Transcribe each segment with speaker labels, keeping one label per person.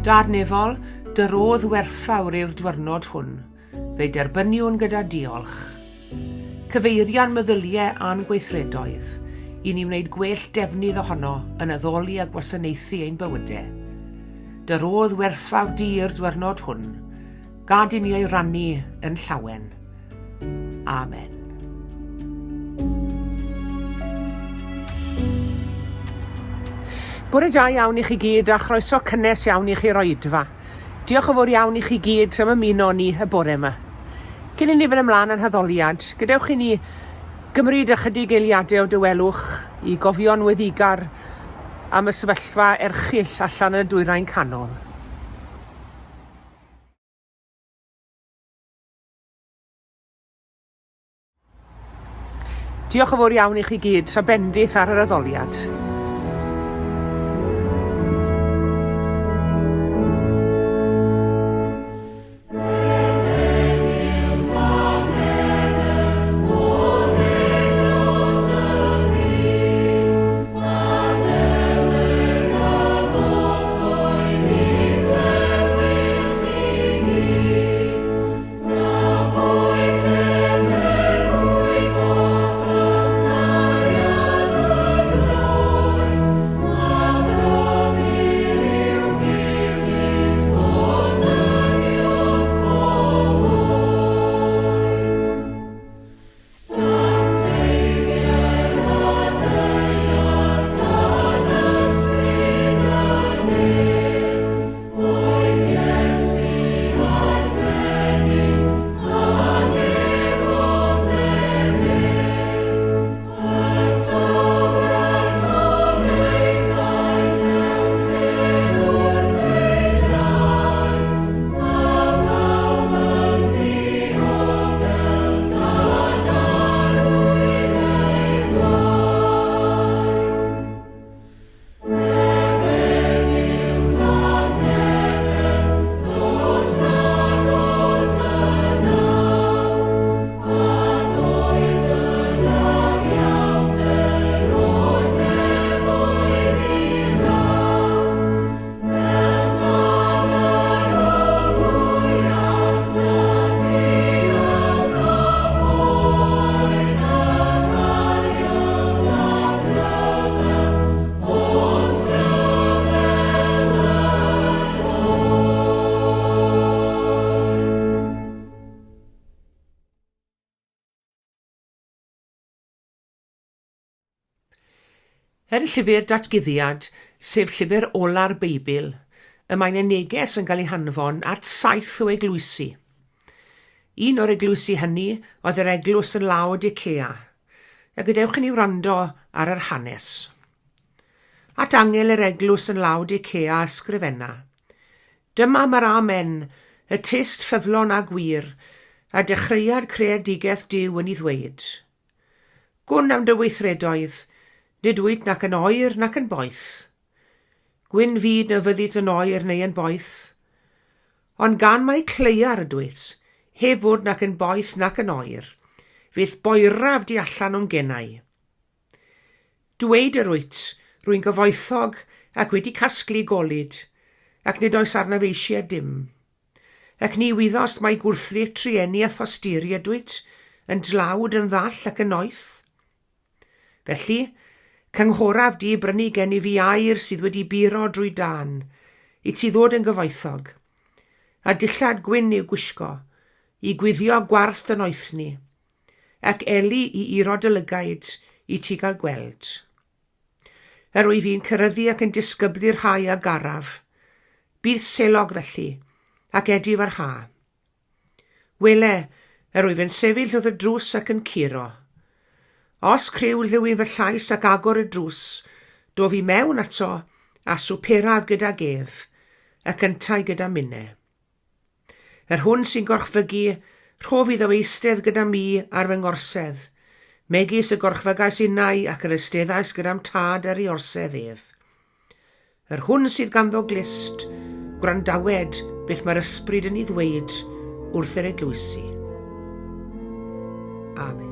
Speaker 1: Dad nefol, dy rodd werthfawr yw'r dwyrnod hwn. Fe'i derbyniwn gyda diolch. Cyfeiria'n meddyliau a'n gweithredoedd, i ni wneud gwell defnydd ohono yn addoli a gwasanaethu ein bywydau. Dy rodd werthfawr di yw'r dwyrnod hwn. Gad i ni ei rannu yn llawen. Amen. Bore da iawn i chi gyd a chroeso cynnes iawn i chi'r oedfa. Diolch yn fawr iawn i chi gyd am ymuno ni y bore yma. Cyn i ni fynd ymlaen â'n haddoliad, gadewch i ni gymryd ychydig eiliadau o dawelwch i gofio'n weddigar am y sefyllfa erchyll allan yn y Dwyrain Canol. Diolch yn fawr iawn i chi gyd, a bendith ar yr addoliad. Yn llyfr Datguddiad, sef llyfr ola'r Beibl, y mae 'na neges yn cael ei hanfon at saith o eglwysi. Un o'r eglwysi hynny oedd yr eglwys yn Laodicea. A gadewch i ni wrando ar yr hanes. At angel yr eglwys yn Laodicea ysgrifenna, Dyma mae'r Amen, y tyst ffyddlon a gwir, a dechreuad creadigaeth Duw yn ei ddweud. Gwn am dy weithredoedd, nid wyt nac yn oer nac yn boeth. Gwyn fyd na fyddit yn oer neu yn boeth. Ond gan mai cleiar ydwyt, heb fod nac yn boeth nac yn oer, fe'th boeraf di allan o'm genau. Dweud yr wyt, rwy'n gyfoethog ac wedi casglu golud, ac nid oes arnaf eisiau dim. Ac ni wyddost mai gwrthrych trueni a thosturi ydwyt, yn dlawd, yn ddall ac yn noeth? Felly, cynghoraf di brynu gennyf fi aur sydd wedi buro drwy dân, i ti ddod yn gyfoethog, a dillad gwyn i'w gwisgo, i gwyddio gwarth dy noethni, ac eli i iro dy lygaid, i ti gael gweld. Yr wyf i'n ceryddu ac yn disgyblu'r rhai a garaf. Bydd selog felly, ac edif ar ha. Wele, yr wyf yn sefyll wrth y drws ac yn curo. Os criw rhywun fy llais ac agor y drws, dof i mewn ato, a swperaf gydag ef, ac yntau gyda minne. Yr hwn sy'n gorchfygu, rhof iddo eistedd gyda mi ar fy ngorsedd, megis y gorchfygais innau ac yr eisteddais gyda'm tad ar ei orsedd ef. Yr hwn sydd ganddo glust, gwrandawed beth mae'r Ysbryd yn ei ddweud wrth yr eglwysi. Amen.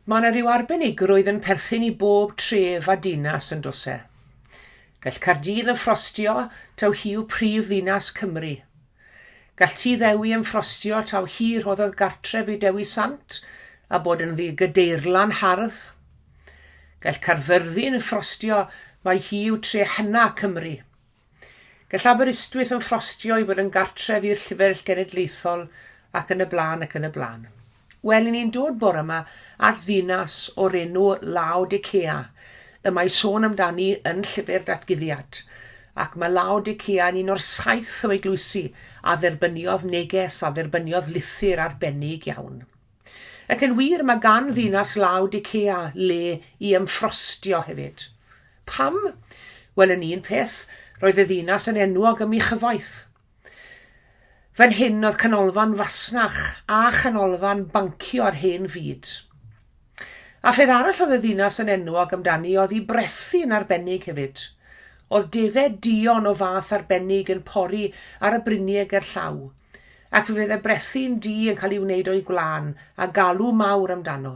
Speaker 1: Mae yna rhyw arbenigrwydd yn perthyn i bob tref a dinas yn does e? Gall Caerdydd ymffrostio taw hi yw prif ddinas Cymru. Gall Tŷ Ddewi ymffrostio taw hi rhoddodd gartref i Dewi Sant a bod yn ddi gadeirlan hardd. Gall Caerfyrddin ymffrostio mai hi yw tre hyna Cymru. Gall Aberystwyth ymffrostio i fod yn gartref i'r Llyfrgell Genedlaethol ac yn y blaen ac yn y blaen. Wel, i ni'n dod bore yma at ddinas o'r enw Laodicea, y mae sôn amdani yn Llyfr Datguddiad, ac mae Laodicea yn un o'r saith o eglwysi a dderbyniodd neges, a dderbyniodd lythyr arbennig iawn. Ac yn wir, mae gan ddinas Laodicea le i ymffrostio hefyd. Pam? Wel, yn un peth, roedd y ddinas yn enwog am ei chyfoeth. Fan hyn oedd canolfan fasnach a chanolfan bancio ar hen fyd. A pheth arall oedd y ddinas yn enwog amdani oedd ei brethu yn arbennig hefyd. Oedd defaid duon o fath arbennig yn pori ar y bryniau gerllaw, ac fe fydde brethu'n du yn cael ei wneud o'i gwlân a galw mawr amdano.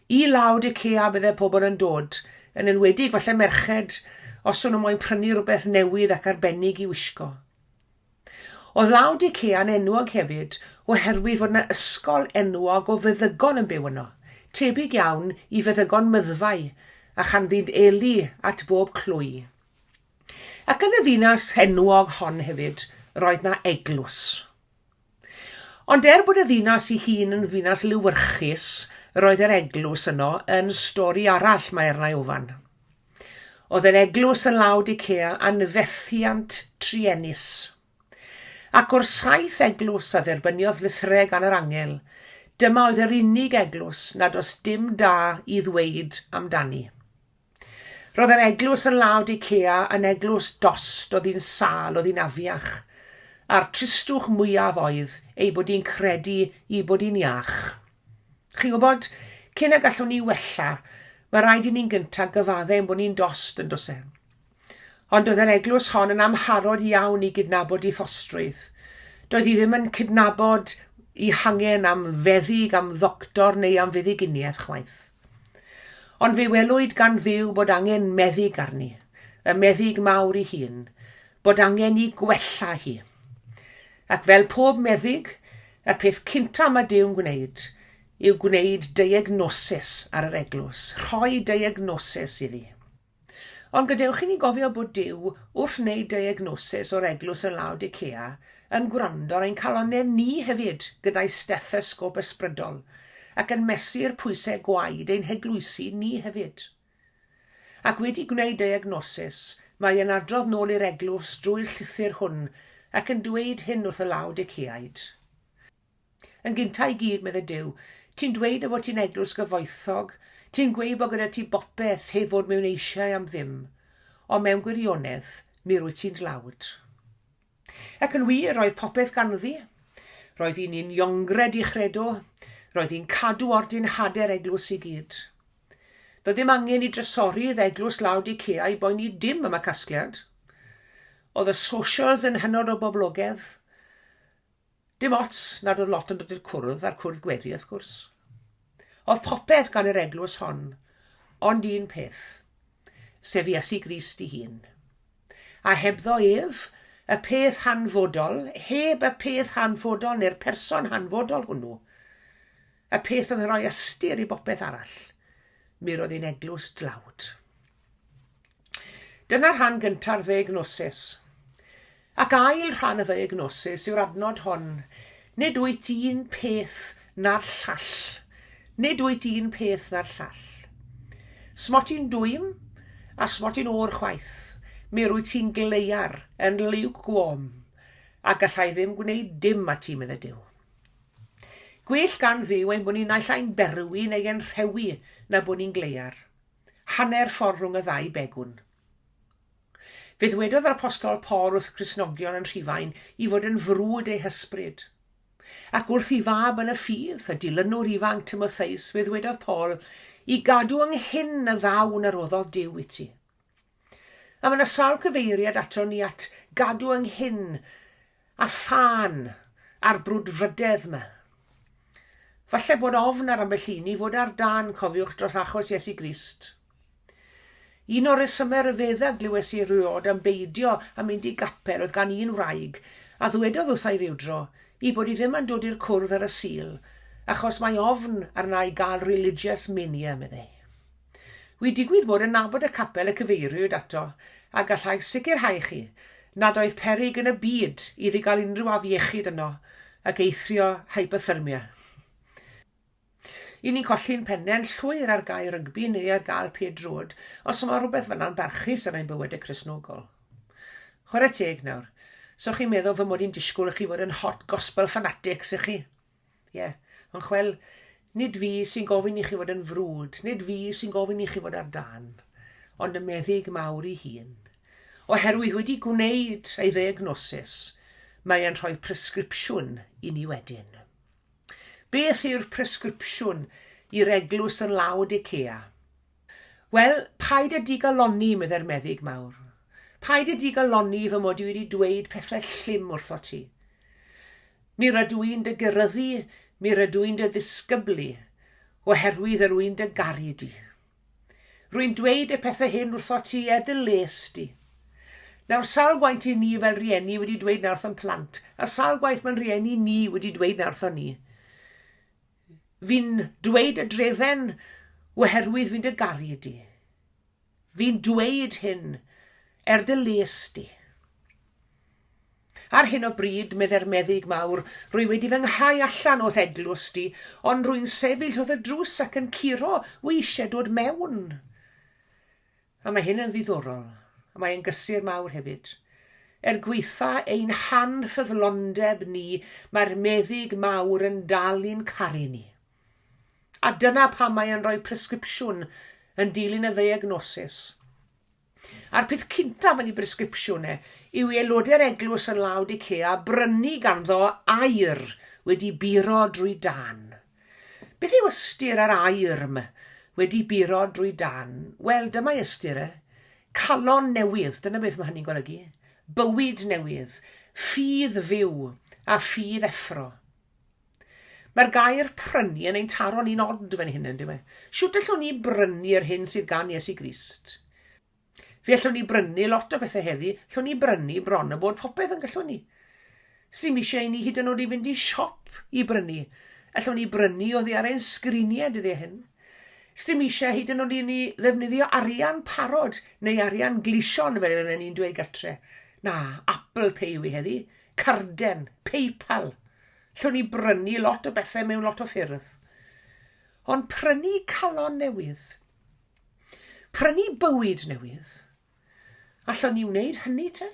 Speaker 1: I Laodicea bydde pobl yn dod, yn enwedig falle merched, os o'n nhw moyn prynu rhywbeth newydd ac arbennig i wisgo. Oedd Laodicea yn enwog hefyd oherwydd fod yna ysgol enwog o feddygon yn byw yno, tebyg iawn i feddygon Myddfai, a chanddynt eli at bob clwy. Ac yn y ddinas enwog hon hefyd, roedd 'na eglwys. Ond er bod y ddinas ei hun yn ddinas lewyrchus, roedd yr eglwys yno yn stori arall, mae arna i ofan. Oedd yr eglwys yn Laodicea yn fethiant truenus. Ac o'r saith eglwys a dderbyniodd lythyrau gan yr angel, dyma oedd yr unig eglwys nad oes dim da i ddweud amdani. Roedd yr eglwys yn Laodicea yn eglwys dost, oedd hi'n sâl, oedd hi'n afiach. A'r tristwch mwyaf oedd ei bod hi'n credu i bod hi'n iach. Chi'n gwybod, cyn y gallwn ni wella, mae rhaid i ni'n gyntaf gyfadde ein bod ni'n dost, yn does e? Ond doedd yr eglwys hon yn amharod iawn i gydnabod ei thostrwydd. Doedd hi ddim yn cydnabod ei hangen am feddyg, am ddoctor neu am feddyginiaeth chwaith. Ond fe welwyd gan Dduw bod angen meddyg arni, y meddyg mawr ei hun, bod angen i gwella hi. Ac fel pob meddyg, y peth cynta mae Duw'n gwneud yw gwneud diagnosis ar yr eglwys, rhoi diagnosis iddi. Ond gadewch i ni gofio bod Duw, wrth wneud diagnosis o'r eglwys yn Laodicea, yn gwrando ar ein calonnau ni hefyd gyda'i stethosgop ysbrydol, ac yn mesur pwysau gwaed ein heglwysi ni hefyd. Ac wedi gwneud diagnosis, mae e'n adrodd nôl i'r eglwys drwy'r llythyr hwn ac yn dweud hyn wrth y Laodiceaid. Yn gynta i gyd, medde Duw, ti'n dweud dy fod ti'n eglwys gyfoethog, ti'n gweud bod gyda ti bopeth heb fod mewn eisiau am ddim, ond mewn gwirionedd, mi rwyt ti'n dlawd. Ac yn wir, roedd popeth ganddi. Roedd hi'n uniongred i chredo, roedd hi'n cadw ordinhadau'r eglwys i gyd. Doedd ddim angen i drysorydd eglwys Laodicea i boeni dim am y casgliad. Oedd y socials yn hynod o boblogedd. Dim ots nad oedd lot yn dod i'r cwrdd, a'r cwrdd gweddi wrth gwrs. Oedd popeth gan yr eglwys hon, ond un peth, sef Iesu Grist ei hun. A hebddo ef, y peth hanfodol, heb y peth hanfodol neu'r person hanfodol hwnnw, y peth oedd yn rhoi ystyr i bopeth arall, mi roedd hi'n eglwys dlawd. Dyna rhan gynta'r ddiagnosis. Ac ail rhan y ddiagnosis yw'r adnod hon, Nid wyt un peth na'r llall. Nid wyt un peth na'r llall. Smotyn dwym a smotyn oer chwaith. Mi rwyt ti'n gleiar, yn lukewarm, a gallai ddim gwneud dim â ti, medde Duw. Gwell gan Dduw ein bod ni naill ai'n berwi neu yn rhewi na bod ni'n gleiar. Hanner ffordd rhwng y ddau begwn. Fe ddwedodd yr Apostol Paul wrth Gristnogion yn Rhufain i fod yn frwd eu hysbryd. Ac wrth i fab yn y ffydd, y dilynwr ifanc Timotheus, fe ddwedodd Paul i gadw ynghyn y ddawn a roddodd Duw i ti. A mae yna sawl cyfeiriad ato ni at gadw ynghyn a thân a'r brwdfrydedd yma. Falle bod ofn ar ambell un i fod ar dân, cofiwch, dros achos Iesu Grist. Un o'r rhesymau rhyfedda glywes i erioed am beidio â mynd i gapel oedd gan un wraig a ddwedodd wrtha i rywdro i bod hi ddim yn dod i'r cwrdd ar y Sul achos mae ofn arna i gael religious mania, meddai. Wi digwydd bod yn nabod y capel y cyfeiriwyd ato a gallai sicrhau chi nad oedd peryg yn y byd iddi gael unrhyw afiechyd yno ac eithrio hypothermia. Y'n ni'n colli'n pennau'n llwyr ar gae rygbi neu ar gael pêl-droed os mae rhywbeth fan'na'n barchus ar ein bywydau Cristnogol. Chwarae teg nawr, so chi'n meddwl fy mod i'n disgwyl i chi fod yn hot gospel fanatics, ych chi? Ie, yeah. Ond chwel, nid fi sy'n gofyn i chi fod yn frwd, nid fi sy'n gofyn i chi fod ar dân, ond y meddyg mawr ei hun. Oherwydd wedi gwneud ei ddiagnosis, mae e'n rhoi presgripsiwn i ni wedyn. Beth yw'r presgripsiwn i'r eglwys yn Laodicea? Wel, paid â digalonni, meddai'r meddyg mawr. Paid â digalonni fy mod i wedi dweud pethau llym wrthot ti. Mi rydw i'n dy geryddu, mi rydw i'n dy ddisgyblu, oherwydd yr wy'n dy garu di. Rwy'n dweud y pethau hyn wrthot ti er dy les di. Nawr, sawl gwaith i ni fel rhieni wedi dweud 'na wrth ein plant, a sawl gwaith mae'n rhieni ni wedi dweud 'na wrthon ni. Fi'n dweud y drefen oherwydd fi'n dy garu di. Fi'n dweud hyn er dy les di. Ar hyn o bryd, meddai'r meddyg mawr, rwy wedi fy nghau allan o'th eglwys di, ond rwy'n sefyll wrth y drws ac yn curo, wy eisiau dod mewn. A mae hyn yn ddiddorol, a mae e'n gysur mawr hefyd. Er gwaetha ein hanffyddlondeb ni, mae'r meddyg mawr yn dal i'n caru ni. A dyna pam mae e'n rhoi presgripsiwn yn dilyn y ddiagnosis. A'r peth cyntaf yn ei bresgripsiwn e yw i aelodau'r eglwys yn Laodicea brynu ganddo aur wedi buro drwy dân. Beth yw ystyr yr aur 'm, wedi buro drwy dân? Wel, dyma'i ystyr e. Calon newydd, dyna beth mae hynny'n golygu. Bywyd newydd, ffydd fyw a ffydd effro. Mae'r gair prynu yn ein taro ni'n od fan hyn, yn dyw e? Shwt allwn ni brynu yr hyn sydd gan Iesu Grist? Fe allwn ni brynu lot o bethau heddi, allwn ni brynu bron a bod popeth yn gallwn ni. Sy'm eisiau i ni hyd yn oed i fynd i siop i brynu. Allwn ni brynu oddi ar ein sgriniau dyddiau hyn. Sdim eisiau hyd yn oed i ni ddefnyddio arian parod neu arian gleision fel yna ni'n dweud gartre. Na, Apple Pay yw i heddi, carden, PayPal. Llwn ni brynu lot o bethau mewn lot o ffyrdd. Ond prynu calon newydd, prynu bywyd newydd, allwn ni wneud hynny te?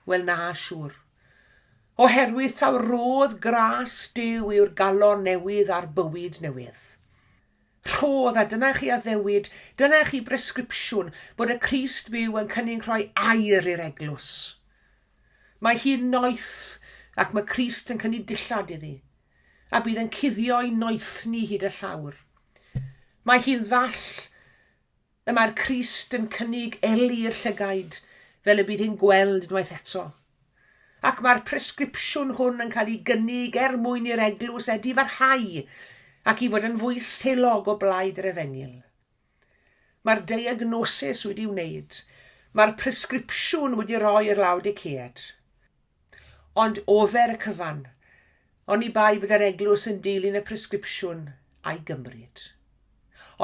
Speaker 1: Wel na, siŵr. Oherwydd taw rhodd gras Duw yw'r galon newydd a'r bywyd newydd. Rhodd, a dyna chi addewid, dyna chi bresgripsiwn bod y Crist byw yn cynnig rhoi air i'r eglwys. Mae hi'n noeth, ac mae Crist yn cynnig dillad iddi, a bydd yn cuddio'i noethni hyd y llawr. Mae hi'n ddall, y mae'r Crist yn cynnig eli i'r llygaid, fel y bydd hi'n gweld unwaith eto. Ac mae'r presgripsiwn hwn yn cael ei gynnig er mwyn i'r eglwys edifarhau ac i fod yn fwy selog o blaid yr efengyl. Mae'r diagnosis wedi wneud. Mae'r presgripsiwn wedi rhoi i'r Laodiceaid. Ond ofer y cyfan, oni bai bod yr eglwys yn dilyn y presgripsiwn a'i gymryd.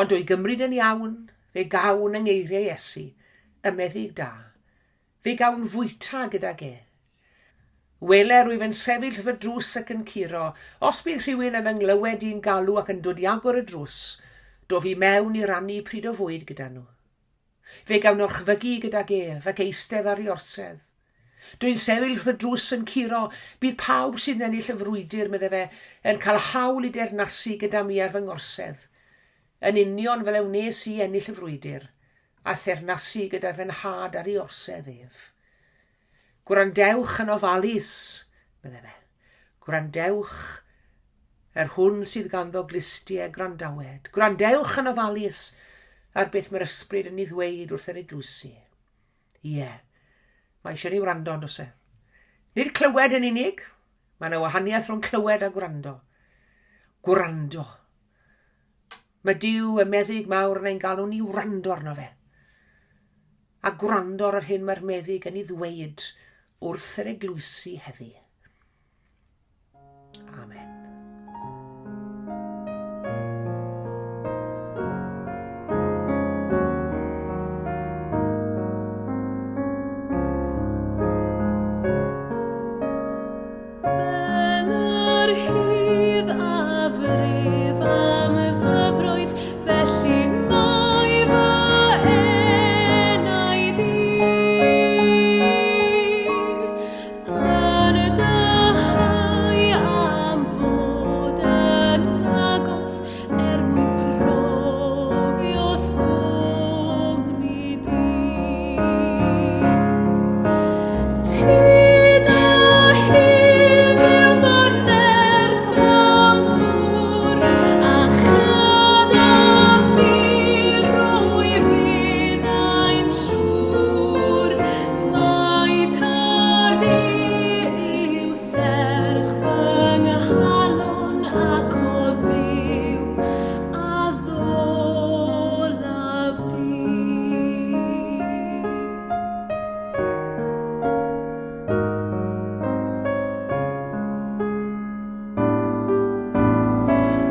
Speaker 1: Ond o'i gymryd yn iawn, fe gawn yng ngeiriau Iesu, y meddyg da, Fe gawn fwyta gydag e. Wele, rwyf yn sefyll wrth y drws ac yn curo. Os bydd rhywun yn fy nglywed i'n galw ac yn dod i agor y drws, dof i mewn i rannu pryd o fwyd gyda nhw. Fe gawn orchfygu gydag ef ac eistedd ar ei orsedd. Dwi'n sefyll wrth y drws yn curo, bydd pawb sy'n ennill y frwydr, medde fe, yn cael hawl i deyrnasu gyda mi ar fy ngorsedd. Yn union fel y wnes i ennill y frwydr, a theyrnasu gyda fy nhad ar ei orsedd ef. Gwrandewch yn ofalus, meddai fe. Gwrandewch yr hwn sydd ganddo glustiau gwrandawed. Gwrandewch yn ofalus ar beth mae'r ysbryd yn ei ddweud wrth yr eglwysi. Ie, mae eisiau ni wrando, on'd oes e? Nid clywed yn unig, mae yna wahaniaeth rhwng clywed a gwrando. Gwrando. Mae Duw, y meddyg mawr, yn ein galw ni wrando arno fe. A gwrando ar yr hyn mae'r meddyg yn ei ddweud wrth yr eglwysi heddi. Amen.
Speaker 2: Fel yr hydd a frif am ddyfroedd, felly mae fy enaid i. Yn dyhau am fod yn agos er mwyn profi o'th gwmni di. Ti dy hun yw fy nerth a'm tŵr, a chyda thi rwyf innau'n siŵr mai tad yw serch fy nghalon ac o Dduw addolaf di.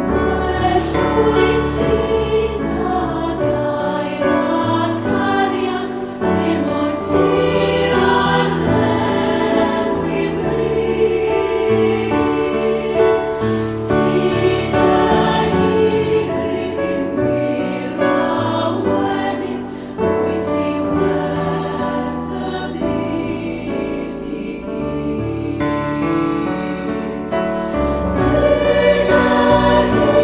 Speaker 2: Gwell wyt ti nag aur ac arian, dim o'r tir a'r glenwi bryd. Ti dy hun fydd yn wir lawenydd, Wyt ti werth y byd i gyd? Ti dy hun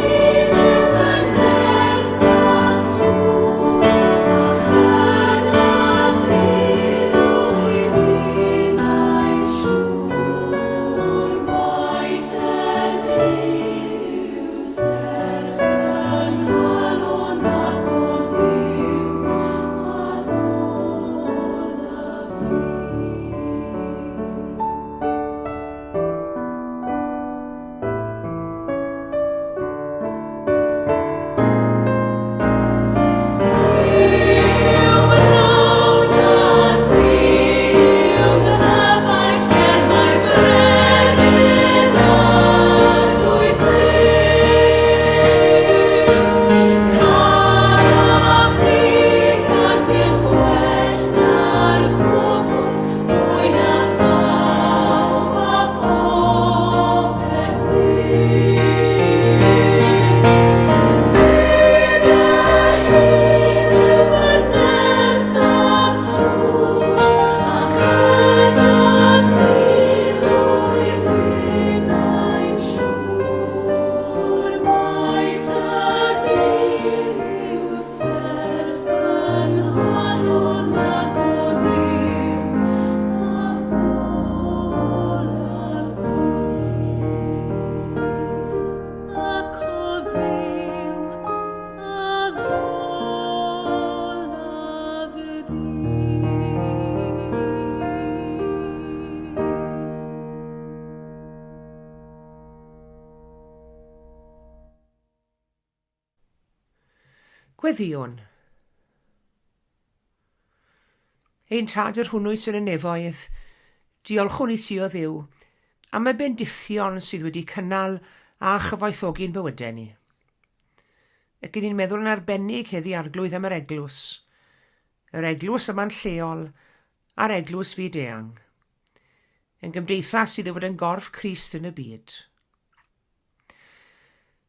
Speaker 2: yw fy nerth a'm tŵr, a chyda thi rwyf innau'n siŵr mai ty yw serch fy nghalon ac o Dduw addolaf di. Ti yw brawd a thi yw nghyfaill er mai brenin nad wyt ti. Caraf di gan mil gwell na'r cwbl, mwy na phawb a phopeth sydd. Ti dy hun yw fy nerth a'm tŵr, a chyda thi rwyf innau'n siŵr mai ty yw serch fy nghalon ac o Dduw addolaf di. Ac o Dduw addolaf di.
Speaker 1: Gweddïwn. Ein Tad yr hwnnw sy'n y nefoedd, diolchwn i ti o Dduw am y bendithion sydd wedi cynnal a chyfoethogi'n bywydau ni. Ac i ni'n meddwl yn arbennig heddi Arglwydd am yr eglwys, yr eglwys yma'n lleol a'r eglwys fyd-eang, yn gymdeithas sydd i fod yn gorff Crist yn y byd.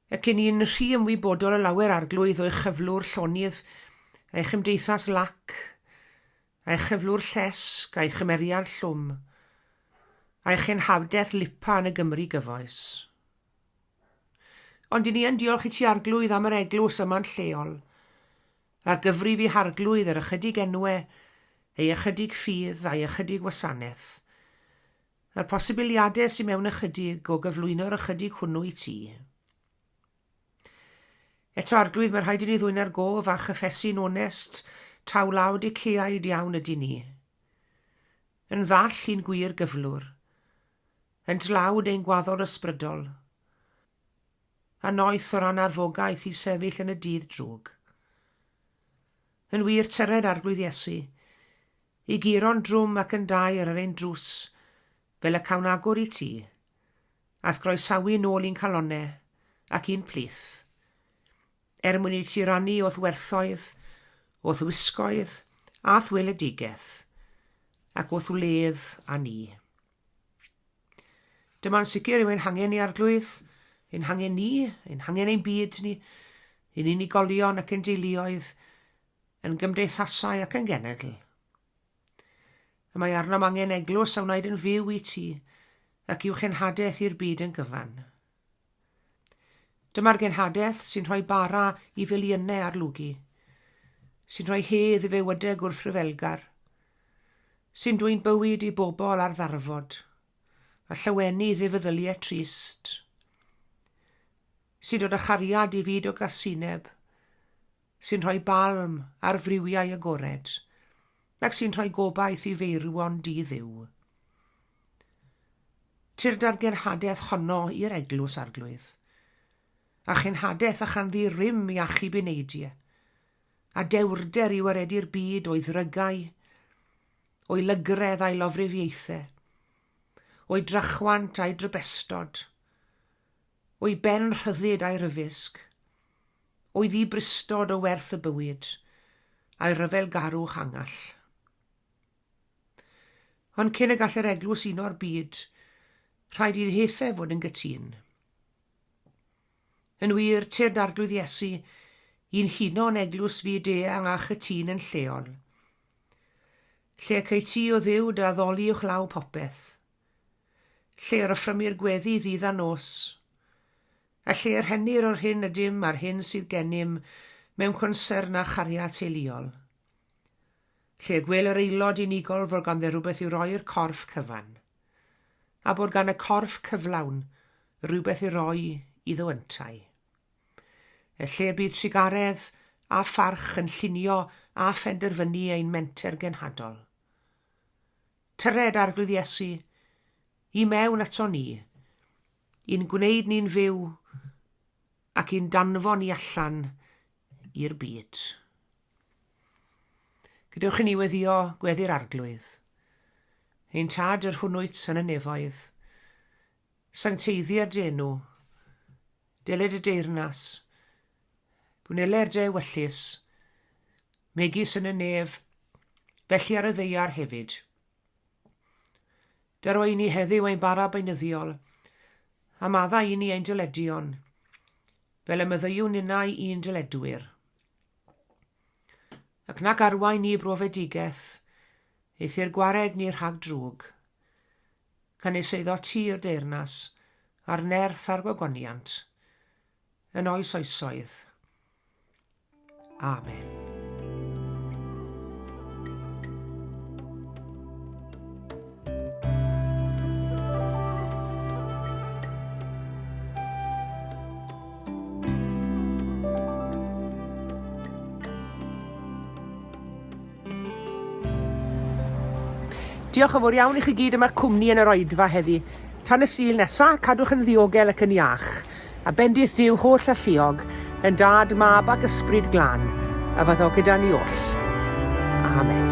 Speaker 1: Ac i ni'n rhy ymwybodol o lawer Arglwydd o'i chyflwr llonydd, a'i chymdeithas lac, a'i chyflwr llesg, a'i chymeriad llwm, a'i chenhadaeth lipa yn y Gymru gyfoes. Ond i ni yn diolch i ti Arglwydd am yr eglwys yma'n lleol, ar gyfrif i Harglwydd yr ychydig enwe, ei ychydig ffydd a'i ychydig wasanaeth, A'r posibiliadau sydd mewn ychydig o gyflwyno'r ychydig hwnnw i ti. Eto, Arglwydd, mae rhaid i ni ddwyn ar gof a chyffesu'n onest taw Laodiceaid iawn ydy ni. Yn ddall i'n gwir gyflwr. Yn dlawd ein gwaddol ysbrydol. a noeth o ran arfogaeth i sefyll yn y dydd drwg. Yn wir, tyred Arglwydd Iesu, i guro'n drwm ac yn daer ar ein drws, fel y cawn agor i ti, a'th groesawu nôl i'n calonne ac i'n plith, er mwyn i ti rannu o'th werthoedd, o'th wisgoedd, a'th weledigaeth, ac o'th wledd â ni. Dyma'n sicr yw ein hangen ni, Arglwydd, ein hangen ni, ein hangen ein byd ni, ein unigolion ac ein deuluoedd, yn gymdeithasau ac yn genedl. Y mae arnom angen eglwys a wnaed yn fyw i ti ac i'w chenhadaeth i'r byd yn gyfan. Dyma'r genhadaeth sy'n rhoi bara i filiynau ar lwgu, sy'n rhoi hedd i fywydau gwrthryfelgar, sy'n dwyn bywyd i bobl ar ddarfod, a llawenydd i feddyliau trist, sy'n dod â chariad i fyd o gasineb, sy'n rhoi balm ar friwiau agored, ac sy'n rhoi gobaith i feirwon di-Dduw. Tyrd â'r genhadaeth honno i'r eglwys, Arglwydd, a chenhadaeth a chanddi rym i achub eneidiau, a dewrder i waredu'r byd o'i ddrygau, o'i lygredd a'i lofruddiaethau, o'i drachwant a'i drybestod, o'i ben rhyddid a'i ryfysg, o'i ddi-bristod o werth y bywyd, a'i ryfelgarwch angall. Ond cyn y gall yr eglwys uno'r byd, rhaid iddi hithe fod yn gytûn. Yn wir, tyrd Arglwydd Iesu, i'n huno yn eglwys fyd-eang a chytûn yn lleol. Lle y cei ti o Dduw dy addoli uwchlaw popeth. Lle yr offrymir gweddi ddydd a nos, a lle y rhennir o'r hyn ydym a'r hyn sydd gennym mewn consyrn a chariad teuluol. Lle y gwel yr aelod unigol fod ganddo rhywbeth i'w roi i'r corff cyfan, a bod gan y corff cyflawn rywbeth i roi iddo yntau. Y lle bydd trugaredd a pharch yn llunio a phenderfynu ein menter genhadol. Tyred, Arglwydd Iesu, i mewn ato ni, i'n gwneud ni'n fyw ac i'n danfon ni allan i'r byd. Gadewch i ni weddio gweddi'r Arglwydd. Ein Tad yr hwn wyt yn y nefoedd, sancteiddier dy enw, deled y deyrnas, gwneler dy ewyllys, megis yn y nef, felly ar y ddaear hefyd. Dero i ni heddiw ein bara beunyddiol, a maddau i ni ein dyledion, fel y myddeuwn ninnau i'n dyledwyr. Ac nac arwain ni i brofedigaeth, eithr gwared ni rhag drwg. Canys eiddo ti yw'r deyrnas, a'r nerth a'r gogoniant, yn oes oesoedd. Amen. Diolch yn fawr iawn i chi gyd am eich cwmni yn yr oedfa heddi. Tan y Sul nesa, cadwch yn ddiogel ac yn iach. A bendith Duw holl alluog, yn Dad, Mab ac Ysbryd Glân, a fyddo gyda ni oll. Amen.